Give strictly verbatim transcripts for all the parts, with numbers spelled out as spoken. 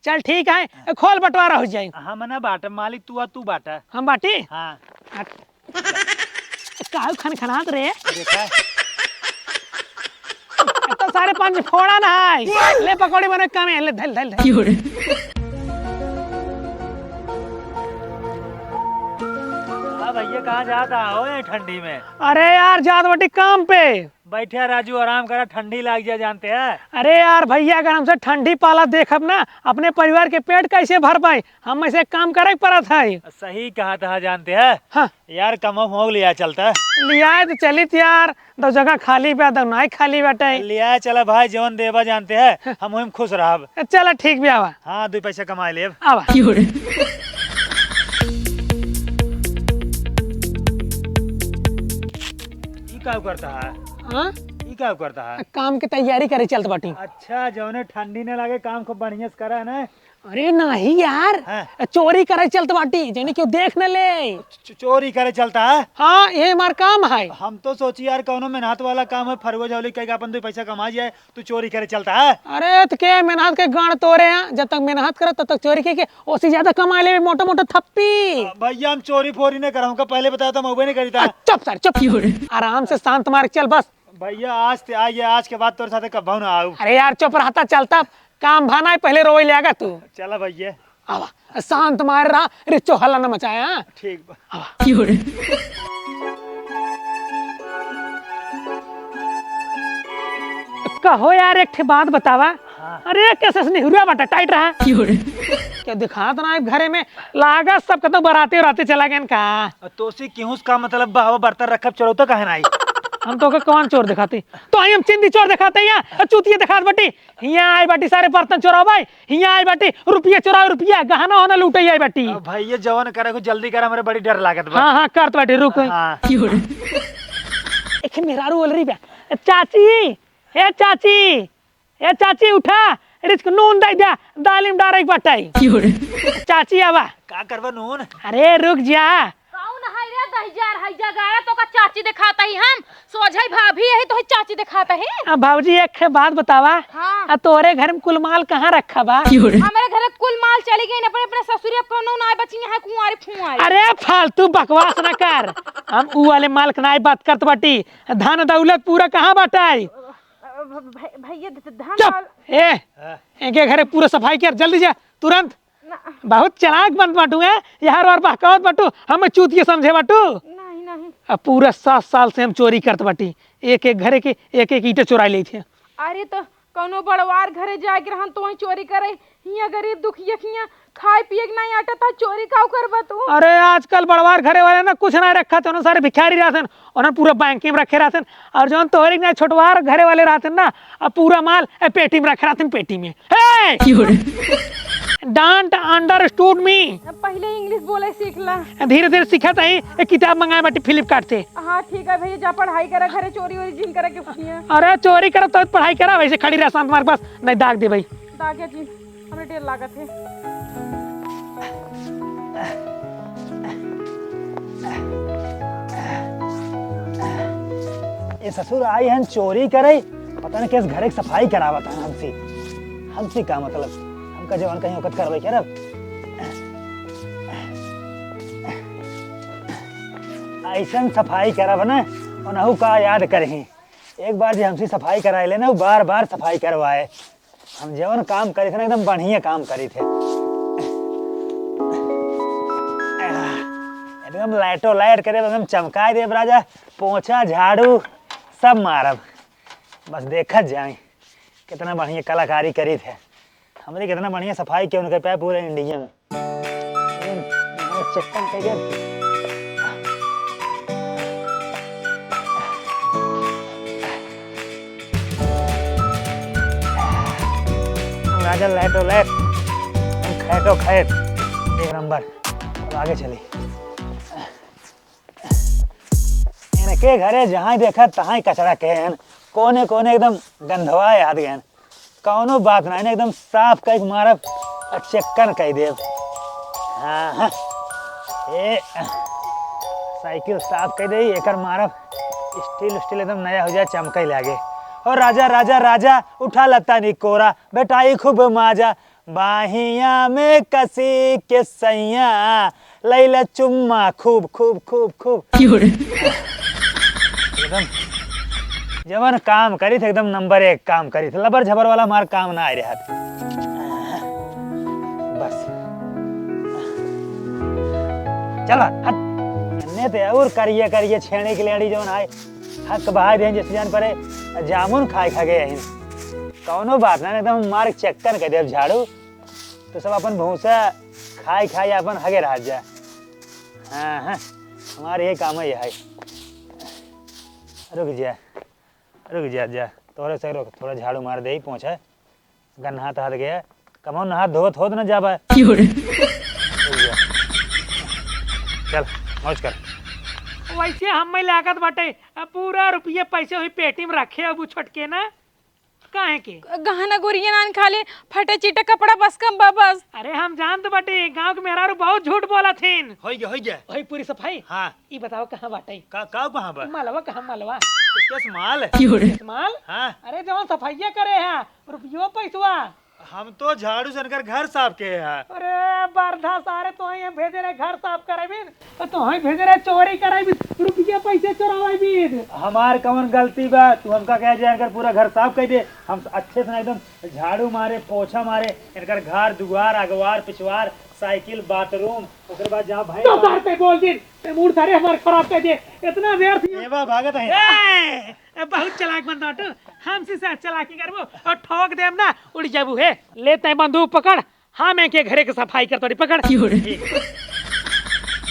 चल ठीक है, खोल बंटवारा हो जाई। हम ना बाटे मालिक, तू आ, तू बाटा। हम बाटी? हाँ। काहू खनखनात रे? देखा। तो सारे पंच फोड़ा ना है। ले पकौड़ी बने कम है, ले धल, धल, धल। हाँ भैया, कहाँ जाता हो ये ठंडी में? अरे यार, जात बाटी काम पे। बैठे राजू, आराम करा, ठंडी लाग जाए जानते हैं। अरे यार भैया, अगर हमसे ठंडी पाला देखब ना, अपने परिवार के पेट कैसे भर पाई? हम ऐसे काम करे के पड़त है। सही कहा था जानते हैं। हाँ। यार, कमो हो लिया चलता। लियाए तो चलित यार, दो जगह खाली बा, दो नाई खाली बाटे। लियाए चला भाई, जवन देबा जानते हैं, हम वही में खुश रहब। चला ठीक भी आवा। हाँ, दो पैसा कमाए लेब। आवा। ई का करता है? हाँ? ई का करता है? काम के तैयारी करे चलत बाटी। अच्छा, जौने ठंडी न लागे, काम खूब बढ़िया से करा है ना। अरे नाही यार, हाँ। चोरी करे चलत बाटी, जने केहू देख न ले। चो-, चोरी करे चलता है? हाँ, ये हमार काम है। हम तो सोची यार, कौनो मेहनत वाला काम है, फरुआ झौली कह के अपन दो पैसा कमा जाए, तू चोरी करे चलता है? अरे, तो के मेहनत के गांड तोरे हैं, जब तक मेहनत करे, तब तक चोरी के, के ओसी ज्यादा कमा लेवे, मोटा मोटा थप्पी। भैया, हम चोरी फोरी नहीं करा, हमका पहले बताया था, हम अबे नहीं करी था। आ, चुप सर, चुप। आराम से शांत मार के चल बस। भैया, आज ते आई है, आज के बाद तोरे साथे कब्बो ना आऊ। अरे यार, चुप रहता चलता, काम भाना है, पहले रोई लेगा तू। चला भैया। आवा, शांत मार रहा, रे चोहला न मचाया, हाँ? ठीक बा। आवा। कहो यार, एक ठे बात बतावा। हाँ। अरे, कैसे निहुरा बाटा, टाइट रहा। क्यों दिखात ना है घरे में, लागा सब कतो बराते उराते चला गए का? तोसी केहूस का मतलब बा, हवा बर्तन रखब चोरौता काहे ना आई? हम तोके कौन चोर दिखाते? तो आई हम चिंदी चोर दिखाते या चूतिया दिखात बाटी। हियाँ आए बाटी सारे बर्तन चोराओ भाई, हियाँ आए बाटी रुपया चोराओ रुपया, गहना होना लूटे आए बाटी। अब भाई ये जवन करे को जल्दी कर, हमरे बड़ी डर लागत बा। हाँ, हाँ, करत बाटी, रुक। हाँ। एक मेहरारू बोल रही बा, "चाची, ए चाची, ए चाची उठा, रिस्क नून दे द्या, दालिम डारे के बाटे।" चाची आवा। का करबा नून? अरे रुक जा। कौन है रे दहिजार है जगाया तो का चाची दिखाता ही हम? सोझाई भाभी यही तो है चाची दिखाता ही। अब भौजी एक ठे बात बतावा। हाँ। आ तोरे घर में कुल माल कहाँ रखा बा? हमरे घर कुल माल चली गई अपने अपने ससुरी, अब कौनो ना बची है कुंवारी फुंवारी। अरे फालतू बकवास ना कर, हम ऊ वाले माल के नाई बात करत बाटी। धन दौलत पूरा कहाँ बाटे? अ, भ-, भ-, भैया ध-, ध-, धन चुप। दौल- ए, हाँ। एके घरे पूरा सफाई कर, जल्दी जा, तुरंत। ना। बहुत चालाक बनत बाटू, हैं? यार वार बहकावत बाटू, हमें चूतिया समझे बाटू। नहीं, नहीं। अब पूरा सात साल से हम चोरी करत बाटी, एक एक घरे के एक एक ईंटे चोराई लेत हैं। अरे तो कौनो बड़वार घरे जाए के रहन तो वहीं चोरी करे, हियाँ गरीब दुखिया के हियाँ खाए पिए के नहीं आटा था, चोरी काऊ करबा तू? अरे आजकल बड़वार घरे वाले ना कुछ ना रखा थे, उन्होंने सारे भिखारी रहते हैं, उन्होंने पूरा बैंक में रखे रहते हैं, और जौन तोहरे के छोटवार घरे वाले रहते हैं ना, अब पूरा माल ए, पेटी में रखे रहते हैं, पेटी में। Hey! Don't understood me। अब पहले इंग्लिश बोले सीख ला। धीरे धीरे सीखत है, एक किताब मंगाए बाटी फ्लिपकार्ट से। हाँ ठीक है भैया, जा पढ़ाई करा, घरे चोरी वोरी जिन करे के उठिया। अरे चोरी करब तो पढ़ाई करा, वैसे खड़ी रह शांत मार्ग बस, नहीं दाग दे भाई। दागे जी, हमें डेर लागत है। ये ससुर आई हन चोरी करे, पता न किस घरे के सफाई करावत हन हमसे। हमसे का मतलब, हमका जवन कहीं औकत करबे करब। ऐसन सफाई करब न, उनहु का याद करही। एक बार जे हमसे सफाई कराए ले ना, वो बार बार सफाई करवाए। हम जवन काम करी थे ना, एकदम बढ़िया काम करी थे, एकदम लाइटो लाइट करे, एकदम चमकाए देब राजा। पोछा झाड़ू सब मारब, बस देखत जाए कितना बढ़िया कलाकारी करी थे। हमरे कितना बढ़िया सफाई किया उनके पे पूरे इंडिया में। एकदम चक्कन कह के। राजा लाइटो लाइट, हम खैटो खैट, एक नंबर। अब आगे चली। इनके घरे जहाँ देखा तहाँ कचरा के हैं, कोने कोने एकदम गंधवा याद गए। कौनो बात ना, इन्हें एकदम साफ कई मारब और चक्कन कई देब। हाँ, हाँ। ए, साइकिल साफ कई दे, एकर मारब। स्टील स्टील एकदम नया हो जाए, चमकई लागे। और राजा, राजा, राजा, उठा लता नी कोरा, बेटाई खूब माजा। बाहिया में कसी के सैया, लैला चुम्मा खूब, खूब, खूब, खूब। क्यों रे? एकदम जवन काम करी थे, एकदम नंबर एक काम करी थे। लबर झबर वाला हमार काम ना आए रहा। बस। चला, हट। ने ते और करिए, करिए, छेड़ी के लेड़ी जवन आए। हक बहा दे, जैसे जान परे, जामुन खाए खा गए हैं। कौनो बात ना, नहीं तो हम मार के चक्कर कर देब झाड़ू। तो सब अपन भूसा खाए खाए अपन हगे रह जा। हाँ, हाँ, हमारे ये काम है, ये है। रुक जा, रुक जा, जा, तोरे से रुक, थोड़ा झाड़ू मार दे, पोंछा। गन्ना हाथ हाथ गया, कमौन हाथ धोत होत न जाबा। क्यों रे? रुक जा। चल, मौज कर। वैसे हमें लागत बाटे, अब पूरा रुपये पैसे हुई पेटी में रखे अब उ छोटके ना, काहे के? गहना गुरिया नान खाली फटे चिटे कपड़ा बस कम बा बस। अरे हम जानत बाटे, गाँव के मेहरारू बहुत झूठ बोलत हिन। होई गया, होई गया। वही पूरी सफाई। हाँ। ई बताओ कहाँ बाटे? का, का कहाँ बा? मलवा कहाँ मलवा? केस माल? क्यों रे? केस माल? हाँ। अरे जवन सफाइया करे है, रुपयो पैसवा। हम तो झाड़ू से इनकर घर साफ के है। अरे बरधा सारे, तोहई हम भेजे रहे घर साफ करे बिन, तो तोहई भेजे रहे चोरी करे बिन, रुपया पैसे चोरावे बिन। हमार कवन गलती बा? तू हमका कहे जे इनकर पूरा घर साफ कर दे, हम अच्छे से ना एकदम झाड़ू मारे, पोछा मारे, इनकर घर दुआर, अगवार, पिछवार, साइकिल, बाथरूम, ओकर बाद जहाँ भैंस तो सार पे बोल दिन, ते मूड सारे हमार खराब कर दे, इतना व्यर्थ ही। ये बा भागत है। ए, ए, बहुत चालाक बन बाटू, हमसे से चालाकी करबो और ठोक देम ना, उड़ जाबू है। ले तै बंदूक पकड़, हम एक, एक घरे के सफाई कर तोरी पकड़।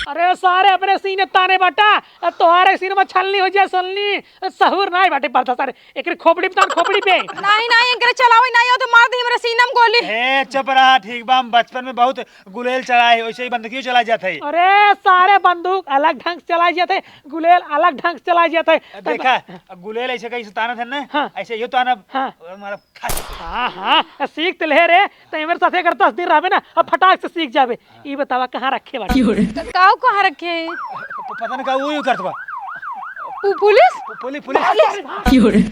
अरे सारे अपने सीने ताने बाटा, तोहारे सीने में छलनी हो जाए, छलनी, सहूर नाई बाटे पड़ता सारे, एकरे खोपड़ी पे तान, खोपड़ी पे। नहीं, नहीं, एकरे चलावे नहीं हो तो मार दे हमरे सीने में गोली। ए, चुप रहा, ठीक बा, हम बचपन में बहुत गुलेल चलाए, वैसे ही बंदूकियो चला जात है। अरे सारे बंदूक अलग ढंग से चला जात है, गुलेल अलग ढंग से चला जात है। देखा, गुलेल ऐसे कहीं से तानत है ना, हाँ। ऐसे यो तानब, हाँ। और मारब, खा। हाँ, हाँ, सीख त ले रे, त मेरे साथ अगर दस दिन रहबे ना, अब फटाक से सीख जाबे। ई बतावा कहाँ रखे बाटे? क-, काऊ कहाँ रखे हैं? प-, पता नहीं का वो यूं करत बा। पु-, पुलिस? पु-, पुलिस, पुलिस। पुलिस?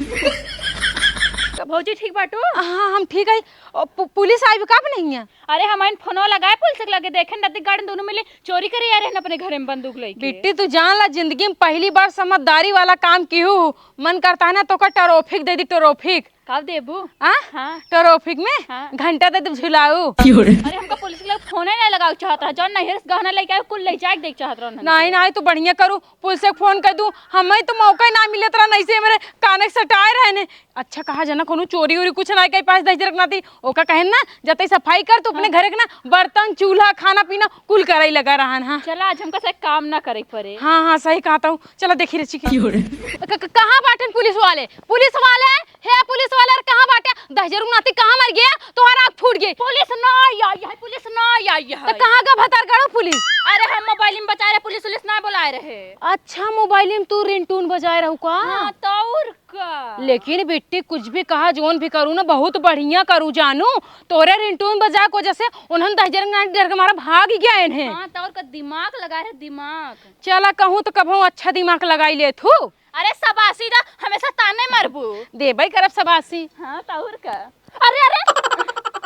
का भौजी ठीक बाटू? हाँ, हम ठीक है। ओ, पु-, पुलिस आई भी का नहीं है? अरे हम आइन फोनवा लगाए पुलिस के लगे, देखे नदी गार्डन दोनों मिले चोरी करे आ रहे हैं अपने घरे में बंदूक लेके। बिट्टी तू जान ला, जिंदगी में पहली बार समझदारी वाला काम की हूँ। मन करता है ना तो का ट्रैफिक दे दी, ट्रैफिक। कब देबू? आ? हाँ। ट्रैफिक में हाँ। घंटा दे दे झुलाऊ। अरे हमका पुलिस के लगे फोन ही नहीं लगाओ चाहत रहा, जौन नैहर से गहना लेके आए कुल ले जाए देख चाहत रहा। नहीं, नहीं, तू बढ़िया करू, पुलिस के फोन कर दू, हमें तो मौका ही ना मिलत रहा, नहीं से मेरे काने के सटाए रहे ने। अच्छा कहा जना कोनो चोरी उरी कुछ ना कही पास दहिजरक नाती, ओका कहेन ना जतई सफाई कर तू अपने हाँ। घरे के ना बर्तन चूल्हा खाना पीना कुल करई लगा रहन। हाँ चला आज हमका से काम ना करे पड़े। हाँ हाँ सही कहत हूँ, चला देखी रची के। क-, क-, कहाँ बाटन पुलिस वाले? पुलिस वाले, हे पुलिस वाले, अरे कहाँ बाटे? दहिजरू नाती कहाँ मर गया? तोहार आँख फूट गई। पुलिस ना आई, आई है, पुलिस ना आई, आई है। तो कहाँ का भतार गड़ो पुलिस? अरे हम मोबाइल में बचाए रहे, पुलिस उलिस ना बुलाए रहे। अच्छा, मोबाइल में तू रिंगटोन बजाए रहू का? हाँ, तो और का? लेकिन बिट्टी कुछ भी कहा, जोन भी करू ना, बहुत बढ़िया करू जानू। तोरे रिंगटोन बजा के वजह से उन्हन दहिजरू नाती डर के मारा भाग गया इन्हें। हाँ, तो और का दिमाग लगा रहे, दिमाग। चला कहूँ तो कभो अच्छा दिमाग लगाई लेत हूँ। अरे शाबाशी दा, हमेशा ताने मारबू। देबे करब शाबाशी। हाँ, तो और का। अरे, अरे,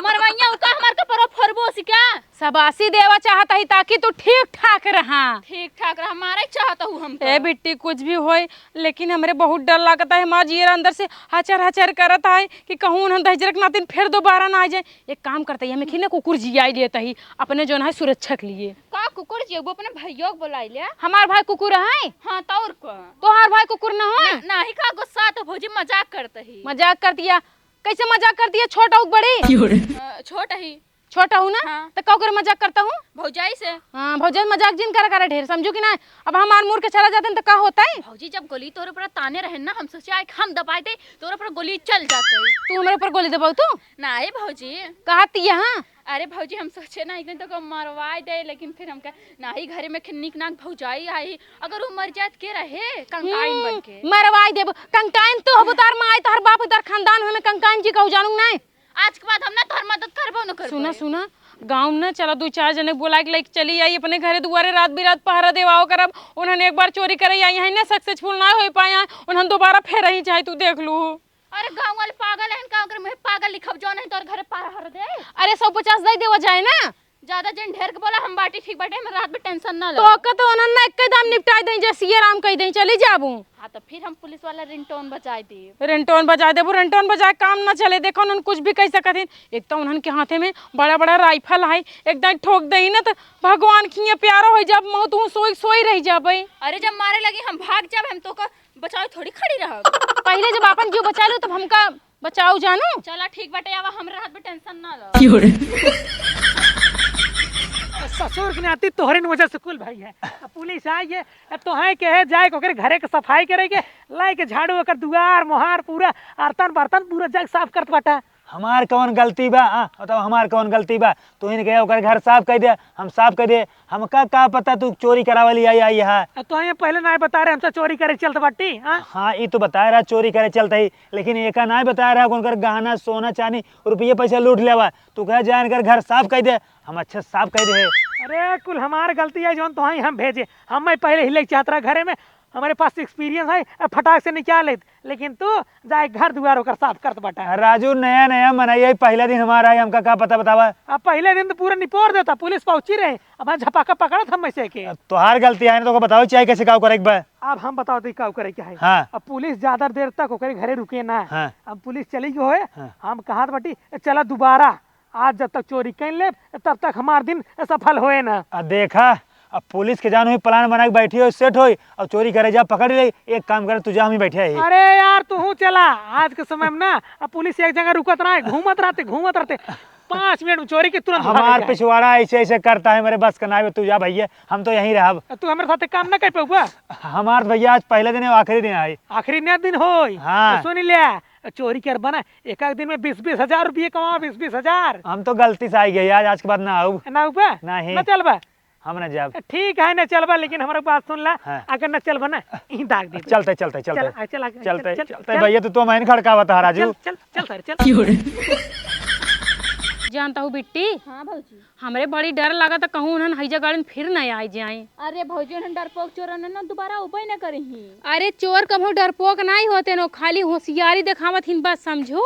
मरवैया उका हमार कपड़वा फोरबो सी क्या? शाबाशी देवा चाहत ही ताकि तू ठीक ठाक रहा। ठीक ठाक रहा, मारे चाहत हूँ हम तो। ए बिट्टी, कुछ भी होए, लेकिन हमरे बहुत डर लागत है, हमार जियर अंदर से हचर हचर करत है कि कहूँ उन्हन दहिजरक नातिन फिर दोबारा ना आ जाए। एक काम करते ही, हमें खिने कुकुर जियाई लेत ही, अपने जोन है सुरक्षा के लिए। का कुकुर जियबू? अपने भैया के बुलाई ले। हमार भाई कुकुर है? हाँ, तो और का? तोहार भाई कुकुर ना हो? ना, नाही का गुस्सा तो भौजी मजाक करत ही। मजाक करत हिया? कैसे मजाक करत हिया? छोट हूँ कि बड़ी? अ, छोट ही। छोट हूँ ना? हाँ। तो का ओकर मजाक करत हूँ? भौजाई से। हाँ, भौजाई मजाक जिन करा करा ढेर, समझू कि ना? अब हमार मुड़ के चला जाते तो का होता है? भौजी जब गोली तोरे ऊपर ताने रहे ना, हम सोचे आए हम दबाए दे, तोरे ऊपर गोली चल जाते। तू हमरे ऊपर गोली दबाऊ तू? नाही भौजी। कहत हिया हाँ? अरे भौजी, हम सोचे नाही कि तो को मरवाए दे, लेकिन फिर हमका नाही घरे में खे-, नीक नाक भौजाई आई, अगर वो मर जात के रहे कंकाइन हम्म, बन के। मरवाए देब, कंकाइन तो हबो, तार माई, तार बाप, तार खानदान हमें कंकाइन जी कहू जानू नाही। आज के बाद हम ना तोहर मदद करबो न करबो। सुना, सुना, गाँव में ना चला दू चार जने बोला के लेके चली आई अपने घरे दुआरे, रात बिरात पहरा देवाओ करब। उन्हन एक बार चोरी करे आई है ना, सक्सेसफुल ना हो पाए हैं, उन्हन दोबारा फिर आई चाहे तू देख लू। अरे गाँव वाले पागल हैं का? ओकरे मुँहे पागल लिखब, जौन है तोर घरे पार हर दे। अरे सौ पचास दे देवा जाए ना। ज्यादा जिन ढेर के बोला, हम बाटी ठीक बाटे, हम रात में टेंशन ना लो। तो ओकर तो उन्हन ना एक्के दाम निपटाई दें, जे सिया राम कह दें, चली जाबू। हाँ, तो फिर हम पुलिस वाला रिंगटोन बजाए देब। रिंगटोन बजाए देबू, रिंगटोन बजाए काम ना चले। देखो, उन्हन कुछ भी कह सकत हिन। एक तो उन्हन के हाथे में बड़ा बड़ा राइफल है, एक दाई ठोक देही ना तो भगवान खिए प्यारो हो जाब, महू तू सोई सोई रह जाबे। अरे, जब मारे लगी हम भाग जाब, हम तो का बचाओ थोड़ी खड़ी रहब। पहले जब आपन जीव बचा लो, तब हमका बचाओ जानू। चला ठीक बाटे, आवा, हमरे हाथ में टेंशन ना लो। क्यों रे? ससुर के नाती तोहरे न वजह से कुल भाई है। अब पुलिस आई है, अब तोहे कहे जाए के ओकरे घरे के सफाई करे के, लाई के झाड़ू ओकर दुआर मोहार पूरा आरतन बर्तन पूरा जग साफ करत बाटा। हमार कौन गलती बा? हाँ, बताओ, हमार कौन गलती बा? तू ही ने कहे ओकर घर साफ कर दे, हम साफ कर दे। हमका का पता तू चोरी करावे ली आई, आई है। आ, तो ये पहले ना बता रहे, हमसे चोरी करे चलत बाटी, हाँ? हाँ, ई तो बता रहा चोरी करे चलत ही, लेकिन एका ना बता रहा कि उनकर गहना, सोना, चांदी, रुपये पैसा लूट लेवा। तू कहे जा इनकर घर साफ कर दे, हम अच्छे से साफ कर दे। अरे, कुल हमार गलती है, जौन तोहाई हम भेजे। हम मैं पहले ही लेके चाहत रहा घरे में, हमारे पास एक्सपीरियंस है, अब फटाक से निकाल लेत। लेकिन तू जाए घर दुआर ओकर साफ करत बाटा। राजू, नया नया मनई है, पहला दिन हमारा है, हमका का पता बतावा। अब पहले दिन तो पूरा निपोर देता, पुलिस पहुंची रहे, अब झपाका पकड़त हम में से के। अब तोहार गलती है ना, तो ओका बताओ चाहे कैसे काव करे के बा। अब हम बताओ तो काव करे के है। हाँ। अब पुलिस ज्यादा देर तक ओकरे घरे रुके ना। हाँ। अब पुलिस चली गई होए, हाँ। हम कहत बाटी, चला दोबारा आज जब तक चोरी कर ले, तब तक हमार दिन सफल होए ना। आ देखा, अब पुलिस के जान हुई प्लान बना के बैठी हो, सेट होई, और चोरी करे जा, पकड़ ले। एक काम करे, तू जा, हम ही बैठे ही। अरे यार, तू हूँ चला। आज के समय में ना, अब पुलिस एक जगह रुकत ना है, घूमत रहते, घूमत रहते। पाँच मिनट में चोरी के तुरंत भाग हमार जाए। पिछवाड़ा ऐसे ऐसे करता है, मेरे बस का ना है, तू जा भैया, हम तो यहीं रहब। तू हमारे साथ काम ना कर पाऊबा? हमार भैया आज पहले दिन है, आखिरी दिन है। आखिरी ना दिन होई। हाँ। तो सुन ले, चोरी करबा ना, एक आध दिन में बीस बीस हजार रुपये कमा, बीस बीस हजार। हम तो गलती से आई गई आज, आज के बाद ना आऊब। ना आऊबा? नहीं। ना चलबा? हम ना जाब। ठीक है, ना चलबा, लेकिन हमारे बात सुन ला। हाँ। अगर ना चलबा ना, यहीं दाग दे। चलते, चलते, चलते। चल, आ, चल, आ, चलते, चल, चलते। चल। भैया, तू तो मैं खड़कावत है, राजू। चल, चल, चल, सर, चल। जानता हूँ बिट्टी, हाँ भौजी। हमरे बड़ी डर लागत, कहूँ उन्हन हैजा गाड़िन फिर न आइ जाए। अरे भौजी, उन्हन डरपोक चोर उन्हन ना दोबारा उबे न करही। अरे चोर कभो डरपोक नाहीं होते न, खाली होशियारी देखावत हिन बस, समझू।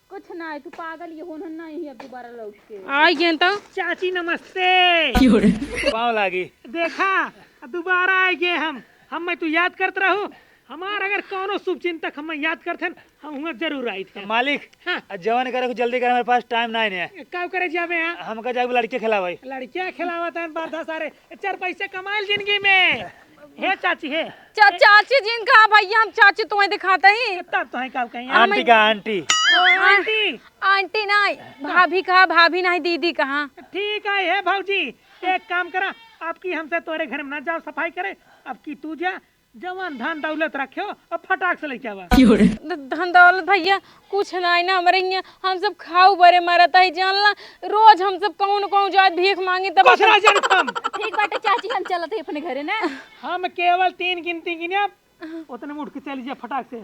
कुछ नाहीं, तू पागल, ये उन्हन नाहीं है अब दोबारा लौट के। आइ गए तो। चाची नमस्ते। क्यों रे? पाँव लागी। देखा, दोबारा आइ गए हम। हम मैं तू याद करत रहू, हमार अगर कौनो शुभ चिंतक हमें याद करथन, हम हुआं जरूर आइत हैं। मालिक, हाँ। आ जवन करे, जल्दी करे, हमारे पास टाइम नाहीं है। का करे जाबे यहाँ? हमका जाके लड़के खिलावे। लड़कियाँ खिलावत हैं, बाधा सारे। चार पैसे कमाइल जिंदगी में। हे चाची, हे। चा-, चाची जिन कहा भैया, हम चाची तुम्हें दिखाते ही। तब तो है का कहीं? आंटी का आंटी। ओ, आंटी। आंटी नाहीं, भाभी कहा, भाभी नाहीं, दीदी कहा। ठीक है, हे भौजी, एक काम करा, अब की हमसे तोरे घर में ना जाओ सफाई करे, अब की तू जा, जवन धन दौलत रखे हो, अब फटाक से लेके आवा। ध-, धन दौलत भैया, कुछ नाहीं ना हमरे हियाँ, हम सब खाऊ बरे मरत है, जानला, रोज हम सब कहूँ न कहूँ जात भीख मांगी तब कुछ ना जानत हम। ठीक बाटे चाची, हम चलत है अपने घरे ना। हम केवल तीन गिनती गिने, उतने में उठ के चली जा फटाक से।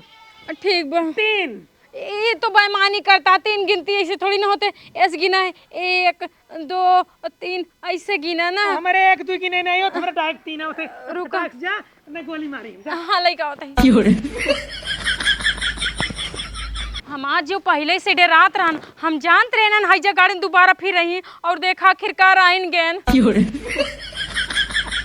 ठीक बा। तीन। ये तो बेईमानी करता, तीन गिनती ऐसे थोड़ी ना होते, ऐसे गिना है, एक, दो, तीन, ऐसे गिना ना। हमारे एक दो गिने नहीं हो, तुम्हारे डायरेक्ट तीन होते। रुका। फटाक से जा, मैं गोली मारी, जा। हाँ, लइका होते हैं। क्यों रे? हम आज जो पहले से डरात रहन, हम जानत रहन हैजा गाड़िन दोबारा फिर रही, और देखा आखिरकार आइन गएन। क्यों रे?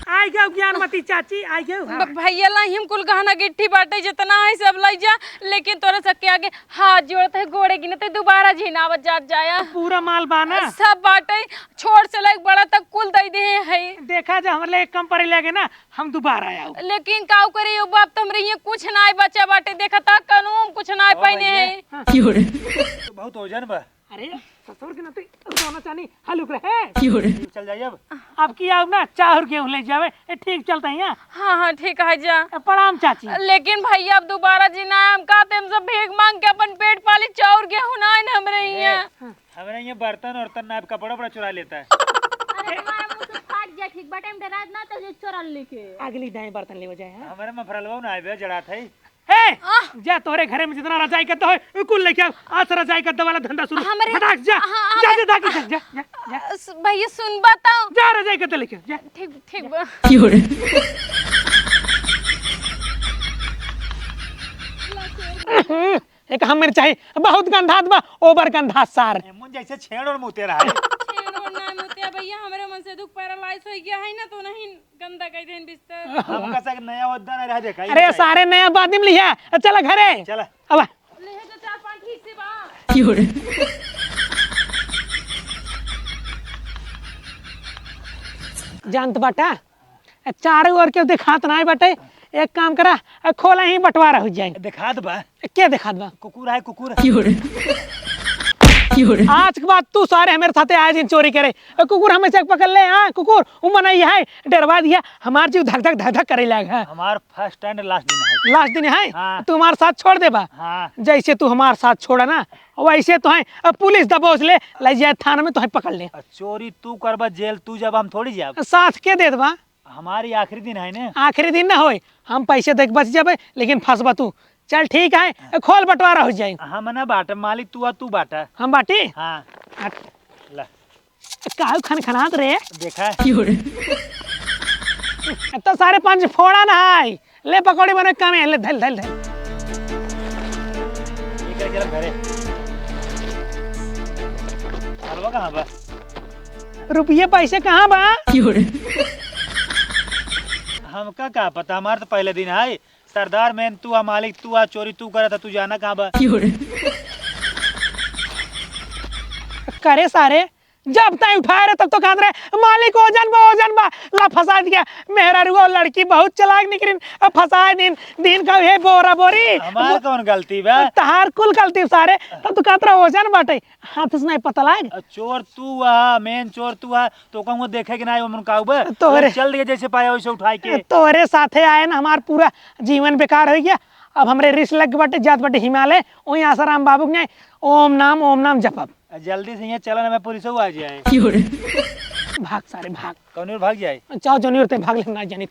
आइ गयो ज्ञानमती चाची, आइ गयो, हाँ। ब-, भैया लाई हम कुल गहना गिट्टी बाटे जितना है सब लाई जा, लेकिन तोरे सबके आगे हाथ जोड़त है, गोड़े गिनत है, दोबारा झिनावत जात जाया। पूरा माल बा ना? सब बाटे, छोट से लेके बड़ा तक कुल दे दे है। देखा जा, हमरे लिए कम पड़े लगे ना, हम दोबारा आयो। लेकिन काऊ करे यो बाप, तो हमरे ये कुछ नाहीं बचा बाटे, देखा ता कानून कुछ नाहीं ओ पहने भैया। हैं। हाँ। क्यों रे? तो बहुत वजन बा। अरे, ससुर के नाती सोना चांदी हलुक रहे। क्यों रे? चल जाइए अब। अब की आओ ना, चाउर गेहूं ले जावे। ए, ठीक चलता है यहाँ। हाँ, हाँ, ठीक है जा। ए, प्रणाम चाची। लेकिन भैया, अब दोबारा जी ना, हम कहते हम सब भीख मांग के अपन पेट पाली, चाउर गेहूं ना आइन हमरे ए, यहाँ। हमरे यहाँ बर्तन औरतन ना, कपड़ा उपड़ा चुरा लेता है। अरे, तुम्हारा मुंह से फाट जाए, ठीक बाटे, हम डरात ना तो जो चोरा लेके। अगली दाएं बर्तन लेवे जाए, हाँ? हमारे मफरलवा ना आवे, जड़ात है। हे, आह! जा तोरे घरे में जितना रजाई गद्दा होय, उ कुल लेके आओ। आज से रजाई गद्दा वाला धंधा शुरू। हमरे फटाक जा, हाँ, जा, हमरे जा, जा, जा, जा, जा, जा। अ, स-, भैया सुनबा तो। जा रजाई गद्दा लेके आ, जा। ठीक, ठीक बा। एक हम मिर्चाई बहुत गंधात बा, ओबर गंधात सार। एमुन जैसे छेड़ और मुते रहा है। छेड़ और ना मुते भैया, हमरे मन से दुख paralyze हो गया है ना, तो नहीं गंदा कह देन बिस्तर। हम का सक नया होद्दा ना रह देखा, अरे सारे नया बाद में लिया, चला घरे। चला। अब ले है तो चार पांच ठीक से बा। जानत बाटा, चारों ओर के देखात नाय बाटे। एक काम करा, खोला ही बंटवारा हो जाए। देखात बा। के देखात बा? कुकुर है, कुकुर। आज के बाद तू सारे हमारे साथे आए दिन चोरी करे। ए, कुकुर हमें से पकड़ ले, हाँ, कुकुर, उ मनई है, डरवा दिया, हमार जीव धक धक धक धक करे लाग है। हमार first and last दिन है। Last दिन है? हाँ। तू हमार साथ छोड़ देबा? हाँ। जैसे तू हमार साथ छोड़ा ना, वैसे तो है, अब पुलिस दबोच ले, ले जाए थाना में तो है पकड़ ले। आ, चोरी तू करबा, जेल तू जाबा, हम थोड़ी जाब। साथ के देत बा? हमारी आखिरी दिन है ने। आखिरी दिन ना होए, हम पैसे देख बच जाबे, लेकिन फंसबा तू। चल ठीक है, खोल बंटवारा हो जाए। हम ना बाटे मालिक, तू आ, तू बाटा। हम बाटी? हाँ। हट। ला। काहे खनखनात रे? देखा। तो सारे पांच फोड़ा ना है। ले पकौड़ी बने कम है, ले धल, धल, धल। ये क्या चल घरे? सरवा कहाँ बा? रुपये पैसे कहाँ बा? हमका का पता, हमार तो पहले दिन है। सरदार मेन तू आ, मालिक तू आ, चोरी तू करत, तू जाना कहाँ बा? करे सारे, जब ताई उठाए रहे, तब तो कहत रहे, "मालिक, ओजन बा, ओजन बा।" ला फंसा दिया। मेहरारू और लड़की बहुत चालाक निकरिन, अब फंसाए दिन, दिन का हे बोरा बोरी। हमार कौन गलती बा? तहार कुल गलती सारे, तब तो कहत रहे, "ओजन बाटे।" हाथ से नहीं पता लाग। आ, चोर तू आ, मेन चोर तू आ, तो कहूँ देखे कि ना, ओमन का बा? तोहरे चल दिए जैसे पाया वैसे उठाए के। तोहरे साथे आए ना, हमार पूरा जीवन बेकार हो गया। अब हमरे रिस लग बाटे, जात बाटे हिमालय, वहीं आसाराम बाबू के, ओम नाम, ओम नाम जपब। आ, जल्दी से यहाँ चला ना, मैं पुलिस आ जाए। भाग सारे, भाग। कौन ओर भाग जाए? चाहो जोनी ओर ते भाग ले, ना जानी।